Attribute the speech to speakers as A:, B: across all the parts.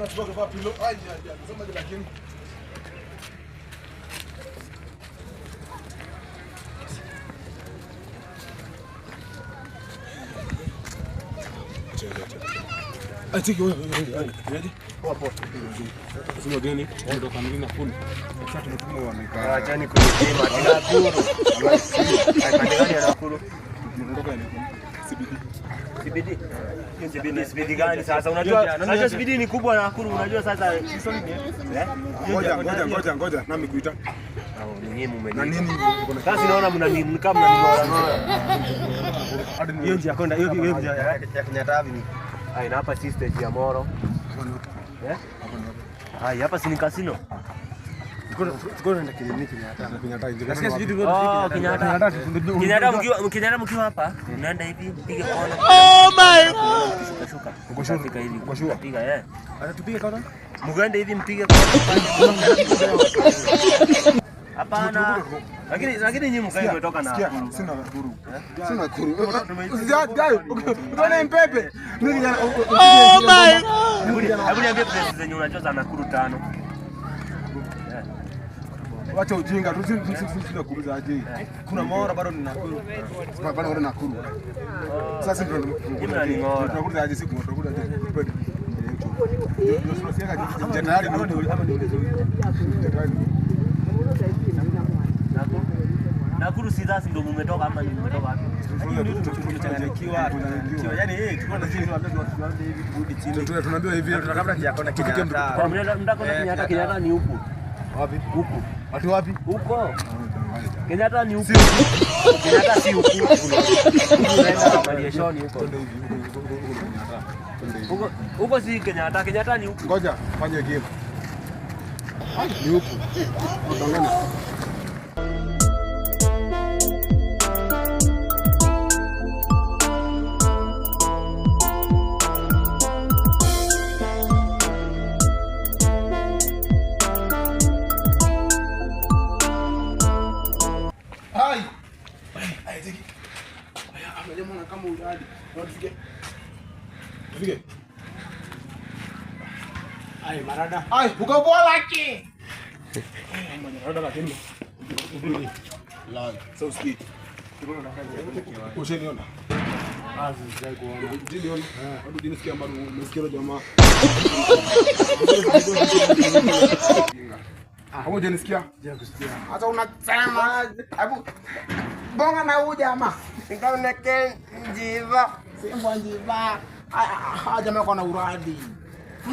A: Tunachukua kwa pillow. Ai, ai, ai. Sema lakini.
B: Achani kunipima ati Nakuru. Pande gani ya Nakuru? CBD. CBD, CBD gani sasa? Unajua CBD ni kubwa Nakuru, unajua sasa. Eh?
A: Ngoja, ngoja, ngoja, ngoja. Nami kuita.
B: Ni nyinyi
A: Na
B: mmeniita.
A: nini?
B: Sasa naona mnani kama mnaning'ora ng'ora.
C: Hiyo njia kwenda hiyo hiyo njia ya Kenyatta Avenue.
B: Ai, na hapa si stage ya Moro. Eh? Ai, hapa si ni casino.
C: Tuko tunaenda kliniki Kenyatta.
A: Nasikia sijui
B: Oh, Kenyatta. Kenyatta mkiwa hapa, unaenda hivi mpige kona. Oh my God. Shuka shuka.
A: Uko sure?
B: Fika hivi.
A: Uko sure?
B: Piga eh.
C: Atupige kona?
B: Mgende hivi mpige kona. Hapana. Lakini nyinyi mkae mmetoka na
A: Sikia, sina Nakuru. Sina Nakuru. Ukiona mpepe. Mimi kijana. Oh my God.
B: Hebu niambie place zenye unajua za Nakuru tano.
A: Wacha ujinga tu, si Nakuru aje.
C: Kuna Moro bado ni Nakuru.
A: Bado bado Nakuru. Sasa ndio
B: Nyinyi mnaning'ora.
A: Nakuru aje siku Nakuru aje. Ndio tunasikia jenerali
C: Ama niulize huyu.
A: jenerali.
B: Nakuru. Nakuru si sasa ndio mmetoka ama ni mmetoka wapi?
C: Tumechanganyikiwa, tumechanganyikiwa. Yaani eh, tulikuwa na sisi tunaambia hivi turudi chini.
A: Tunaambiwa hivi
C: Tunatafuta njia kwenda Kenyatta.
B: Mtaka Kenyatta, Kenyatta ni huku.
A: Wapi?
B: Huku.
A: Watu wapi?
B: Huko. Kenyatta ni huku. Kenyatta si huku. Unaenda Mariashoni huko. Huko huko si Kenyatta, Kenyatta ni huku.
A: Ngoja fanye game. Ni huku. Udanganya. Ai. Ai, tiki. Aya, amejamona kama uradi. Tufike. Tufike.
C: Ai, marada.
A: Ai, uko poa laki. Marada lakini. Sasa usikii. Ushaniona?
C: Ah, sijai kuona.
A: Jiliona. Hebu jinisikia ambalo umesikia yule jamaa. Ah, wewe hujanisikia?
C: Sijakusikia.
A: Hata unasema hebu bonga na huyu jamaa.
B: Nikaoneke njiva.
A: Simba njiva. Ah, jamaa kwa na uradi.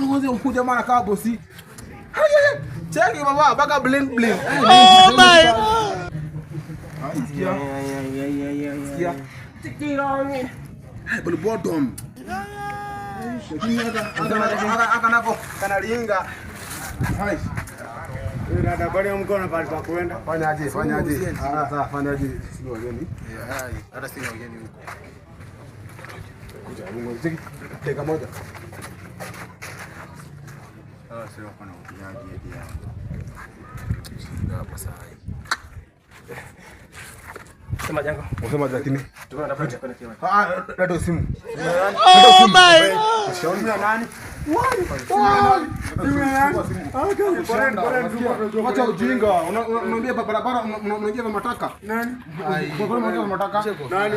A: Kwanza huyu jamaa anakaa bosi. Haya, cheki baba, baka blend blend. Oh my God. Sikia. Sikia. Hey, but bottom. Aka nako kanalinga. Hai.
C: Dada, kwani mko pahali pa kwenda?
A: Fanya aje, fanya aje. Ah, sawa, fanya aje. Si wageni.
C: Hata si wageni huko.
A: Kuja, Mungu, cheki dakika moja.
C: Ah, sio wako na upiaji eti yao.
A: Hapo sawa.
C: Sema jango.
A: Unasema lakini.
C: Tuko tunatafuta njia kwenda Kenyatta.
A: Ah, leta simu. Oh my God. Shauri
C: Ya nani?
A: Wacha ujinga. Unaambia barabara unaingia mataka. Nani? Unaingia mataka. Nani?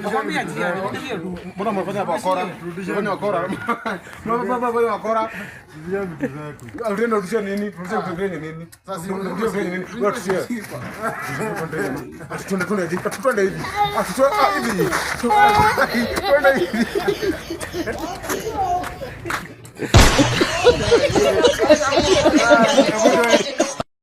D: Nakwambia njia, niambie tu.
A: Mbona mnafanya bakora? Mnafanya bakora. Mnafanya bakora. Rudisha rudisha nini? Rudisha rudisha nini? Sasa rudisha nini? Rudisha. Twende twende hivi. Twende hivi. Twende hivi. Twende hivi.